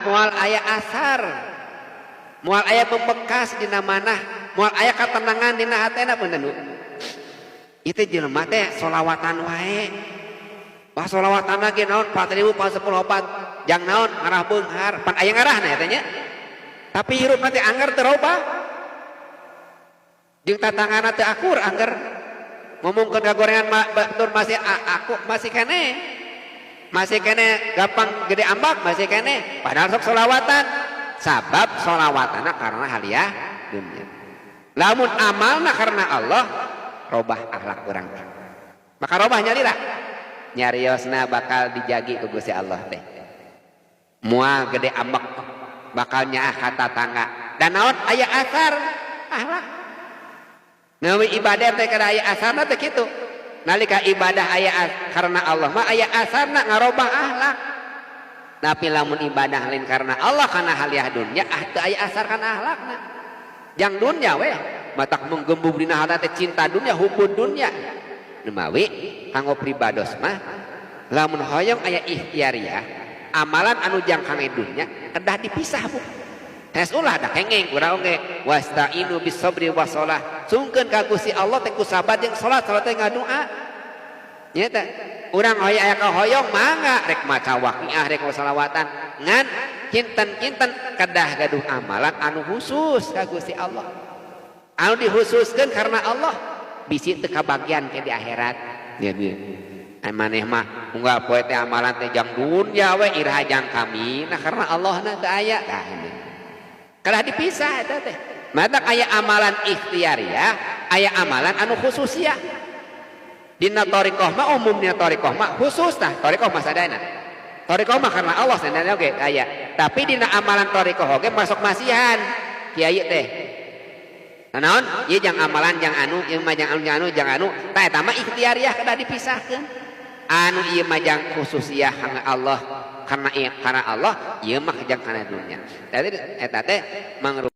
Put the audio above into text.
Moal aya asar, moal aya membekas dina manah, moal aya katenangan dina hatena. Punten, Bu, itu jelema teh solawatan wae. Wah, solawatan lagi naon, 4000 10 opat jang naon, ngarah beunghar, pan aya ngarahna eta nya. Tapi hirup nanti angger teu robah jeung tatangana teu akur, angger ngomongkeun kagorengan batur masih aku masih kene, masih kene gampang gede ambak, masih kene, padahal sok solawatan. Sabab solawatana karena haliah dunia. Lamun amalna karena Allah, robah akhlak urang, maka robah nyalira nyariosna bakal dijagi ku Gusti Allah teh, moal gede ambek, bakal nyaah ka tatangga dan naon, aya asar akhlak. Nawi ibadah teh kada aya asarna teh kitu. Nalika ibadah aya karena Allah mah aya asarna ngarobah akhlak. Tapi lamun ibadah lain karena Allah, karena haliah dunya, ah, teu aya asar kana akhlakna. Jang dunya weh, matak menggembung dina hati teh cinta dunya, hubud dunya. Nemawi kanggo pribados mah lamun hoyong aya ikhtiariah, amalan anu jang kangge dunya kedah dipisah, Bu. Tes ulah da kengeng urang oge wasta'inu bis sabri wassalah. Sungkeun ka Gusti Allah teh ku sabar jeung salat, salat teh ngadua. Nya teh urang hoyong aya kahoyong mangga rek maca waqiah, rek salawatan, ngan kinten-kinten kedah gaduh amalan anu khusus ka Gusti Allah. Anu dikhususkeun karena Allah, bisi teu kabagian ke di akhirat. Ya, ya. Ai maneh mah unggal poe teh amalan teh jang dunya we, iraha jang kami? Nah, karena Allah na teu aya. Tah, ini kalah dipisah eta teh. Matak aya amalan ikhtiariah, aya amalan anu khususiah. Dina thariqah mah umumnya thariqah mah khusus. Tah, thariqah mah sadayana, thariqah mah karena Allah sadayana oge aya. Tapi dina amalan thariqah oge masuk masihan kiai teh. Nah, naon ieu jang amalan jang anu, ieu mah jang anu, jang anu, jang anu. Tah, eta mah ikhtiariah, kedah dipisahkeun. Anu ieu mah jang khususiah karena Allah, karena Allah, ieu mah jang kana dunya. Jadi eta teh mangrupa